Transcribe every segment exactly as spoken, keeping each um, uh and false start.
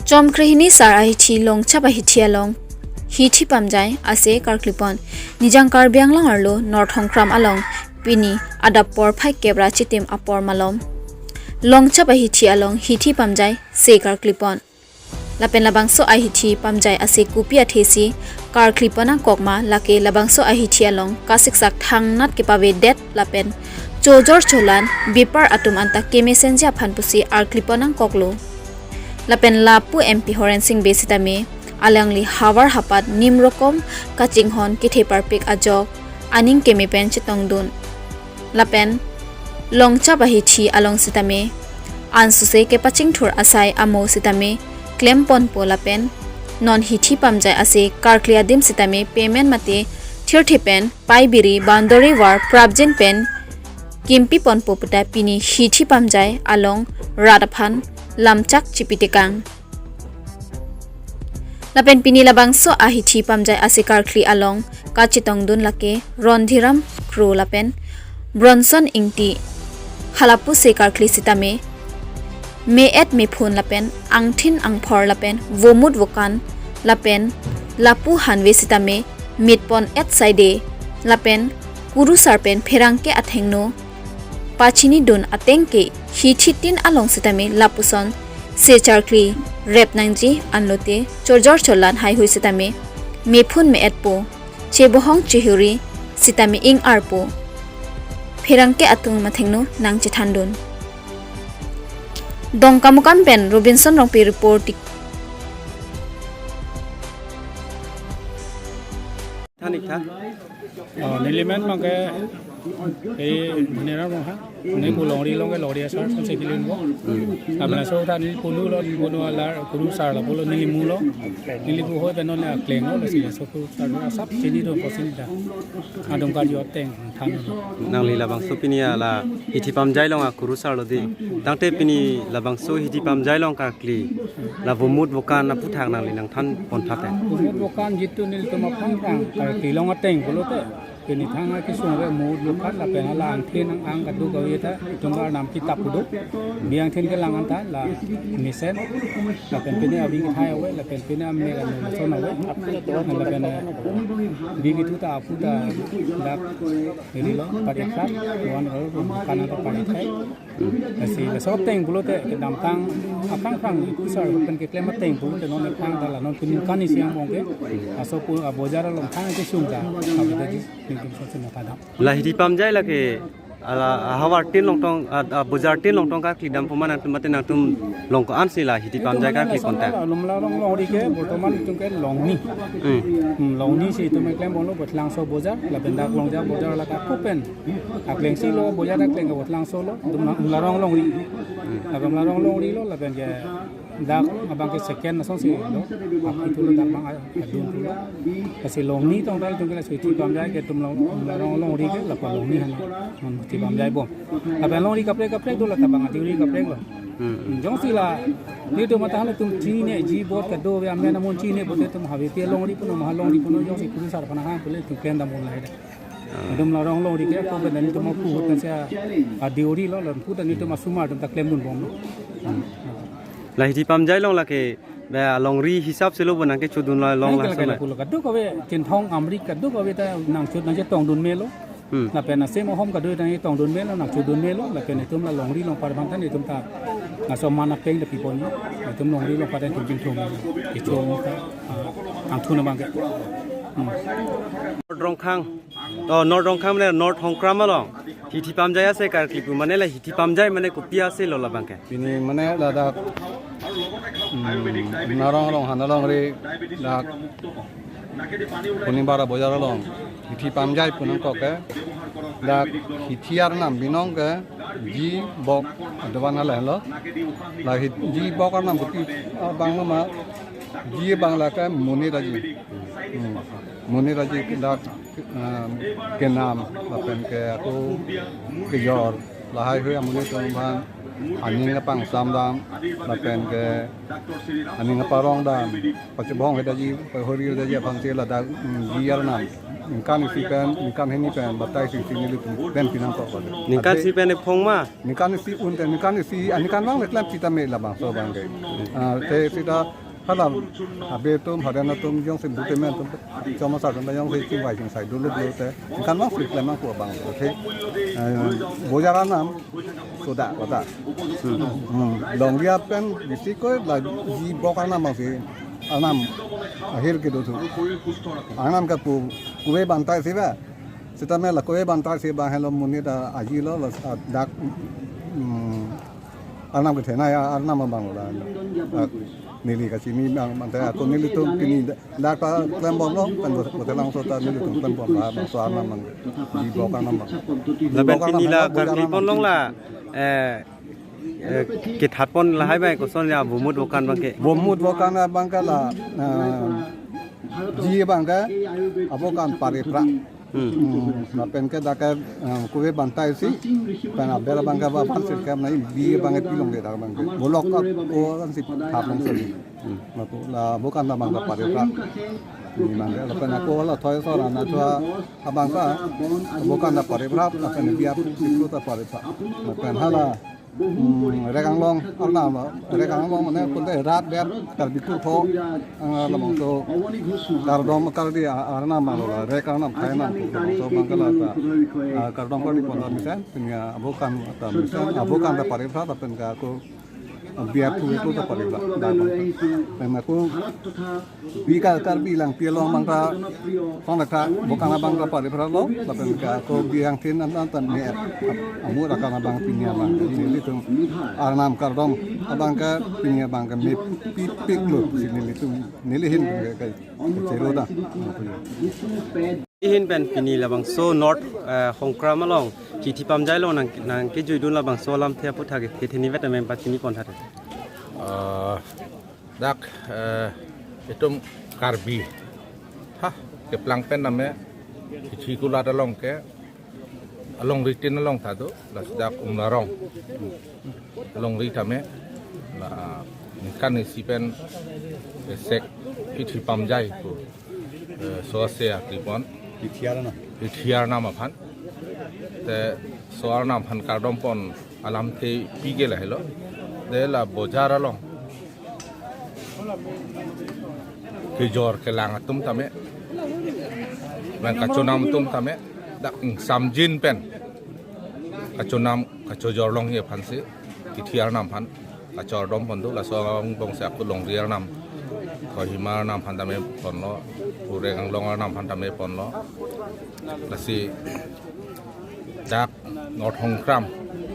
Chomkrehini sar ahithi Longchap ahithi along hithi pamjai ase karklipon. Nijang Karbi Anglong arlo North Hongkram along pini adap porphai kep ra chitim apor malom Longchap ahithi along hithi pamjai se karklipon. Lapen labangso ahithi pamjai ase kopi athesi karklipon angkokma, lake labangso ahithi along kasiksak thangnat kepavedet lapen chojor cholan bepar atum anta kemesenji aphan pusi arklipon angkoklo. Lapen lapu M P Horen Sing Bey sitame alangli havar hapat nimrokom kachinghon kethe parpik ajok aning keme pen chetongdun. Lapen Longchap ahithi along sitame ansose kepachingthur asai amo sitame klemponpo lapen non hithi pamjai ase karkli adim sitame payment mate thirthe pen paibiri boundary wall prapjin pen kimpiponpo puta pini hithi pamjai along rat aphan lamchak chipitekang. Lapen pini labangso ahithi pamjai ase karkli along kachetongdun lake Rondhiram Kro lapen Bronson Ingti, halapu se karkli sitame me-et mephun lapen angthin angphor lapen vomut vokan lapen lapu hanve sitame mitpon-et saide lapen kurusar pen pherangke athengno pachinidun ateng ke hithi tin along sitame lapuson se charkli rep nangji anlote chojor cholan haihui sitame mephun me-etpo, chebohong chehuri sitame ing-arpo, pherangke atum athengno nangchethandun. Dongkamukam pen Robinson Rongpi report. Thanik tha. Oh, neli men mangke, eh, Bhuniram Ronghang. Neli pu longri along ke longri asar, samse kilin bo. Abla so tha neli punu lo, neli punu alar, kurusar lapulo, neli mu lo. Neli pu hoi pen non akleng lo, lasi laso kurusar asap chinidun pusi neli ta adung karju ateng than lo. Nangli labangso pini la hithi pamjai along akurusar lo dei. Tangte pini labangso hithi pamjai along karkli, la vomut vokan aphuthak nangli nangthanpon tha pen. Vomut vokan jitu nelitum aphrang phrang karkli along ateng pulote pini thang akesung ave vomut vokan lapen hala angthin ang-ang kadokave ta itum arnam kitap pudo. Bi angthin kelang anta la mesen lapen pini abi kethai ave lapen pini amek ano lason ave. Lapen, eh, bi kethu ta aphu ta dak neli lo, padi khat, luan ro, ro, kanan ta padi thai. Lasi, laso ateng pulote, kedamtang, aphrang phrang, kusar, pen keklem ateng pulote, non aphrang ta la, non pini kani siang bong ke, laso pu, ah, bojar along thang kesung ta, abi daji, nelitum so sina padam. La hithi pamjai lake, ala, havar tin longtong, ah, ah, bojar tin longtong karkli dampo ma nangtum mate nangtum long ko-ansi la hithi pamjai karkli konta. Alum la long longri ke, bortoman itum ke longni. Hmm. Hmm, longni si itum keklem bom lo, Voitlangso bojar, lapen dak Longja bojar la kaku pen. Akleng si lo, bojar akleng ke Voitlangso lo, itum la, la rong longri. Hmm. Lapen la rong longri lo, lapen ke dak abang ke second asonsi lo, api tu lo dak abang adun tu lo. Lasi longni tong tal tum ke la hithi pamjai ke itum long, la rong longri ke, lapen longni han, non hithi pamjai bom. Lapen longri kaprek kaprek tu la tabang adiuri kaprek lo. Hmm. Jongsi la, nelitum mata hala itum chinine ji bot kado ave amen amun chinine bot itum habe te longri punon, maha longri punon, jongsi kurusar aphan ahang pule itum klem dam pon lahai. Itum la rong longri ke, ako ke nelitum aphu hot kan sia, adiuri lo, lapu ta nelitum asomar atum ta klem dun bom. La hithi pamjai along lake, ba longri hisap si lo bo nangkechodun la long. Nang la kelak so kelak na. Pulo kadokave, Chinthong Amri kadokave ta nangchot nangchetongdun melo. Hmm. Lapen ase mohom kado nangchetongdun melo, nangchodun melo, lapen itum la longri along par bang than itum ta, laso mana peng da pipon, itum longri along par than itum jingthum, ichom ta, ah, angthun abang ke. Hmm. Rongkhang. Oh, North Rongkhang mane North Hongkram along. Hithi pamjai ase karkli pu mane la hithi pamjai mane kopi ase lo labang ke. Pini mane ladak, hmm, Narong along hana longri dak Punibar bojar along. Hithi pamjai pu nangkok ke. Dak hithi arnam binong ke ji bok adovan hala lo. La hi-, ji bok arnam kopi, ah, bang lo ma. Ji bang la ke monit aji. Hmm. Monit aji dak, ah, kenam, lapen ke ako kejor. Lahai hui amonit atum aphan aning kapangsam dam, lapen ke aning kaparong dam, pachebong hedaji, pahori hedaji aphan si ladak, mm, ji arnam. Ningkan isi pen, ningkan hini pen, batai isi isi nelitum pen pinang kok kok. Ningkan isi pen ephong ma? Ningkan isi un te, ningkan isi, ah, ningkan vang le klem sita me labangso abang ke. Ah, te sita hala habe atum, haren atum, jongsi butemen atum, chomasa atum, jongsi chingvai chingsai dulu dulu te. Ningkan vang si klem nangkok abang. Okay. Eh, bojar anam, soda, soda. Hmm. Hmm. Longri apen, bisi koi, la, ji bok anam abang si, anam, ahir kedo thu. Anam ke pu, kove bantai si ba. Sita me la kove bantai si abang helo monit ta aji lo, la, ah, dak, hmm, arnam kethenei arnam abang lo la. Ah, neli kachini abang, mate ako nelitum pini dak ta klem bomlo, kan bo-, botelang so ta nelitum klem bomlo, abang so arnam abang. Ji bok arnam abang. Lapen pini la Karbi ponlong la, eh, eh, kethat pon lahai bai koson ya bumut bokan abang ke. Bumut bokan abang ke la, eh, ji abang ke, abokan pare pra. Hmm. Hmm, lapen ke dak ke, eh, kove bantai si, pen aber abang ke ba pan sirkep nai bi abang ke pilong de dak abang ke. Bolok ka o kan si thap long sali. Hmm. Lapu la bokan abang ke pare pra. Ni abang ke lapen ako la thoi so rana thua abang ke bokan ta pare pra, lapen biap siklo ta pare pra. Lapen hala Hmm, rek anglong arnam, rek anglong mane kunte rat ber Karbi Kurpho, ah, labangso kardom kardi a-, arnam lo la, rek arnam thai arnam so abang ke la ta, ah, kardom kardi pon ta mesen, pini abokan ta mesen, abokan ta pare pra, lapen ke ako biap thu thu ta pare pra, dak abang. Pen ako bi ka Karbi Langpi along abang ta, song ta, bokan abang ta pare pra lo, lapen ke ako bi angthin an an ta me, amu akan abang pini abang, nelitum arnam kardom abang ke pini abang ke mepik pik lo, si nelitum, neli ahin ke, ke, kechelo ta. Ahin pen pini labangso North, eh, Hongkram along, kithi pamjai along nang, nangkejuidun labangso alamthe aputhak kethe ni vet amen pachini pon tha. Ah, dak, eh, itum Karbi. Ha, keplang pen name, kithi kulat along ke, alongri tin along ta do, lasi dak Umlarong. Alongri tame, la ningkan isi pen, eh, sek kithi pamjai pu, eh, so ase akri pon. Kithi arnam. Kithi arnam aphan. Te so arnam aphan kardom pon alamthe pike lahelo. De la bojar along kejor kelang atum tame, nang kachonam atum tame, dak ingsamjin pen kachonam kachojor longji aphan si kithi arnam aphan kachardom pon do, laso angbong si ako longri arnam, Kohima arnam aphan tame ponlo, pu rek anglong arnam aphan tame ponlo. Lasi dak North Hongkram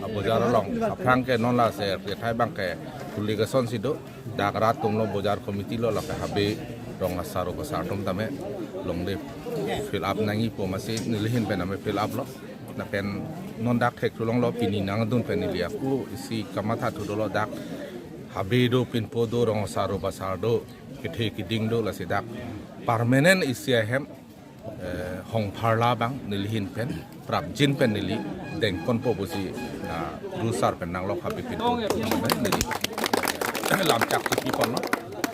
abojar along, aphrang ke non la se kethai abang ke public ason si do, dak rat atum lo, bojar committee lo, lapen habe rong asar o pasar atum tame longle fill up nangji pu masi neli ahin pen tame fill up lo. Lapen non dak thekthu longlo, pini nangdun pen neli ako isi kamatha thu dolo, dak habe do, pinpo do, rong asar o pasar do, kethe keding do, lasi dak permanent isi ahem, eh, hongpharla abang neli ahin pen, prapjin pen neli dengponpo pusi, ah, ru sar pen nanglok habe pinpo neli lamchak chipi ponlo.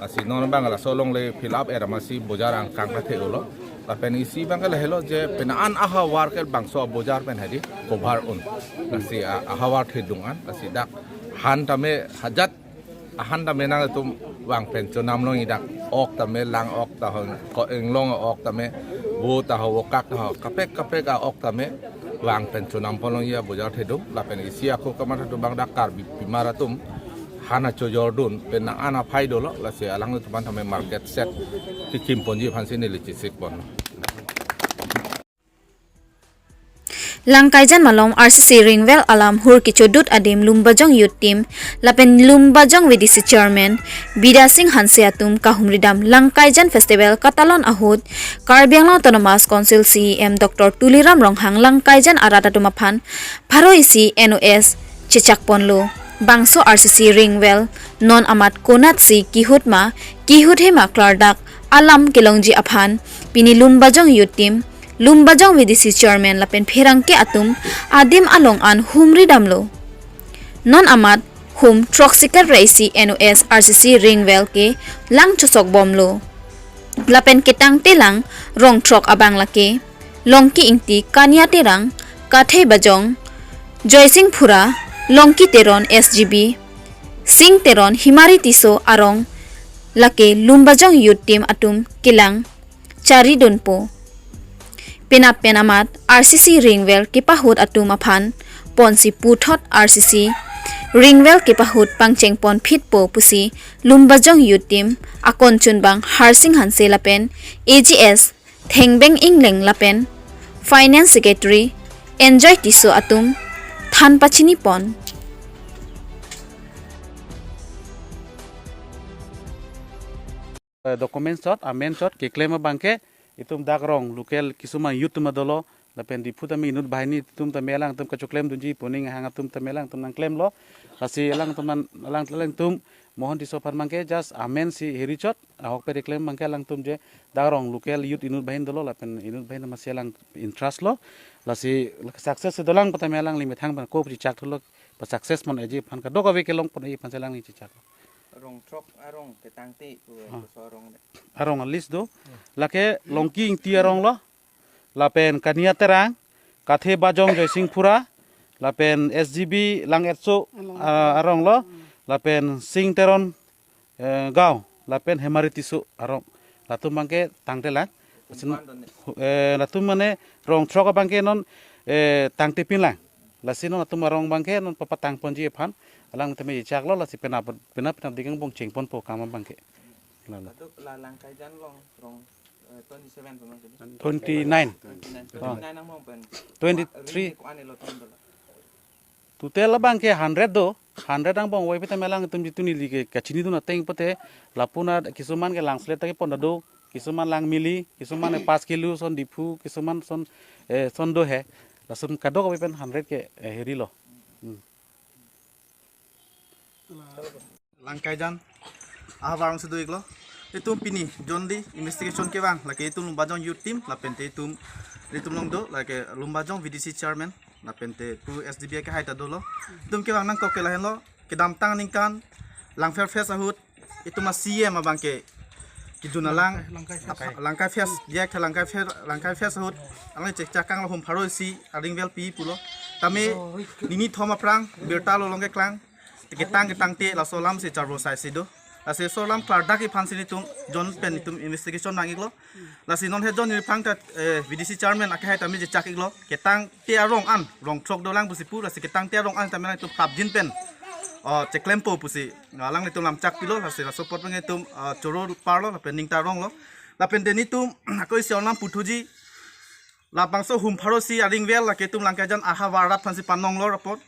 Lasi non abang laso longle fill up era masi bojar angkang ta the-olo. Lapen isi abang ke lahelo je pini an ahavar ke bangso bojar pen hadi cover un. Lasi a-, ahavar thedung an, lasi dak han tame hajat ahan tame nangtum vang pen chonam longji, dak ok tame lang ok ta ho, ko inglong ok tame, vo ta ho, vokak ta ho, kaprek kaprek a-ok tame vang pen chonam pon longji abojar thedung. Lapen isi ako kamatha thu abang dak Karbi pimar atum han achojordun pen nang an aphai dolo, lasi alanglitum aphan tame market set kekim ponji aphan si neli chesik ponlo. Langkaijan malom R C C Ringvell alam hur kechodut adim Lumbajong Youth Team lapen Lumbajong V D C Chairman Bidya Sing Hanse atum kahumridam Langkaijan Festival katalon ahut Karbi Anglong Autonomous Council C E M Doctor Tuliram Ronghang Langkaijan arat atum aphan pharo isi N O S chechak ponlo. Bangso R C C Ringvell non amat konatsi kehut ma, kehut he ma klardak alam kelongji aphan pini Lumbajong Youth Team, Lumbajong V D C Chairman lapen pherangke atum adim along an humridamlo. Non amat hum throksi kre-isi N O S R C C Ringvell kelang chosok bomlo. Lapen ketangte lang rong throk abang lake Longki Ingti, Kania Terang, Kathe Bajong, Joysing Phura, Longki Teron S G B, Sing Teron, Himari Tisso arong lake Lumbajong Youth Team atum kelang charidunpo. Penap pen amat R C C ringvir kepahut atum aphan ponsi puthot R C C ringvir kepahut pangcheng ponphitpo pusi Lumbajong Youth Team akon chunbang Harsing Hanse lapen A G S Thengbeng Ingleng lapen Finance Secretary Enjoy Tisso atum than pachini pon. Eh, document shot, amen shot keklem abangke itum dak rong local kisuman youth atum dolo, lapen Diphu tame inut banghini atum tame alangtum kachoklem dunji, pu ning ahang atum tame alangtum nangklemlo. Lasi alangtum nan alang alangtum Mohon Tisso aphan abangke just amen si heri chot, ahokpet keklem abangke alangtum je dak rong local youth inut banghini dolo, lapen inut banghini masi alang interest lo. Lasi success si dolang pu tame alangli methang pen ko chichak thulo, pa success mon eji aphan kadokave kelong pon eji aphan si alangli chichak. Rong throk arong ketangte pu, ah, koso arong de? Arong a list do. Lake Longki Ingti arong lo, lapen Kania Terang, Kathe Bajong Joysing Phura, lapen S G B Lang Etso, ah, arong lo, lapen Sing Teron, eh, Gaon, lapen Hemari Tisso arong. Latum abangke tangte lang. Lason, eh, latum mane rong throk abangke non, eh, tangte pin lang. Lasi non atum arong abangke non papatang ponji aphan alang tame chichak lo, lasi penap penap penap dikang bong cheng ponpo kam abangke. Lalo. Atu la Langkaijan along rong, eh, twenty seven pu ma tadi? Twenty nine. Twenty nine. Oh. Twenty nine angbong pen. Twenty three. Ring ko-an elo ton dola? Total abangke hundred do. Hundred angbong wai pita melang itum jitu neli ke kachinidun ateng pute, lapu na kisuman ke lang slet ta kepon ta do, kisuman lang mili, kisuman ke pas kilo son Diphu, kisuman son, eh, son do he. Lason kadokave pen hundred ke, eh, heri lo. Hmm. Langkaijan ahavar arong si do-iklo. Itum pini jointly investigation kevang, lake itum Lumbajong Youth Team, lapente itum, itum along do, lake Lumbajong V D C Chairman, lapente pu S D B A kehai ta dolo. Itum kevang nangkok ke lahenlo, kedamtang aningkan Langpher Fest ahut, itum a-C E M abangke kejun alang, Langkai Fest. Langkai Fest, diak ke Langkai Fest, Langkai Fest ahut alang chek chakang lo hum pharo isi aring vel pi pulo. Tame nini thom aphrang birta lo along keklang, ketang ketangte laso alam si charvo sai si do. Lasi laso alam klardak aphan si nelitum joint pen itum investigation nang-iklo. Lasi non he joint neli aphrang ta, eh, V D C Chairman akehai tame chechak-iklo. Ketangte arong an, rong throk dolang pusi pu, lasi ketangte arong an tame nangtum prapjin pen, oh, cheklempo pusi alanglitum lamchak pilo, lasi laso apot nangtum, ah, choro parlo, lapen ning ta ronglo. Lapente nelitum ako isi alam puthuji, labangso hum pharo isi aring vel lake itum Langkaijan ahavar arat aphan si panonglo apot,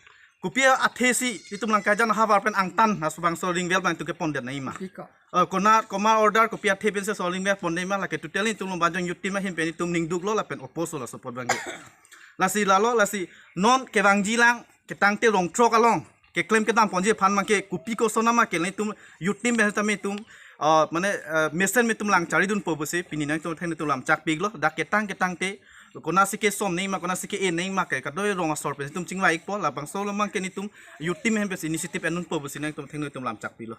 kopi athe si itum Langkaijan ahavar pen angtan labangso ring vel abang itum kepon det nangji ma? Ika. Eh, kona, koma order kopi athe pen si laso aring vel pon nangji ma, lake total itum Lumbajong Youth Team ahin pen itum ningduklo lapen oppose lo laso apot abangke. Lasi lalo, lasi non kevangji lang ketangte rong throk along keklem kedam ponji aphan abangke kopi koson nama ke nelitum Youth Team pen tame itum, ah, mane, ah, mesen me itum lang charidunpo pusi pini nangtum athengno itum lamchak pi-iklo. Dak ketang ketangte konatsi kesom nangji ma, konatsi ke-en nangji ma ke kadokave rong asor pen itum chingvai-ikpo, labangso alam abangke nelitum Youth Team ahin pen si initiative endunpo pusi nangtum athengno itum lamchak pilo.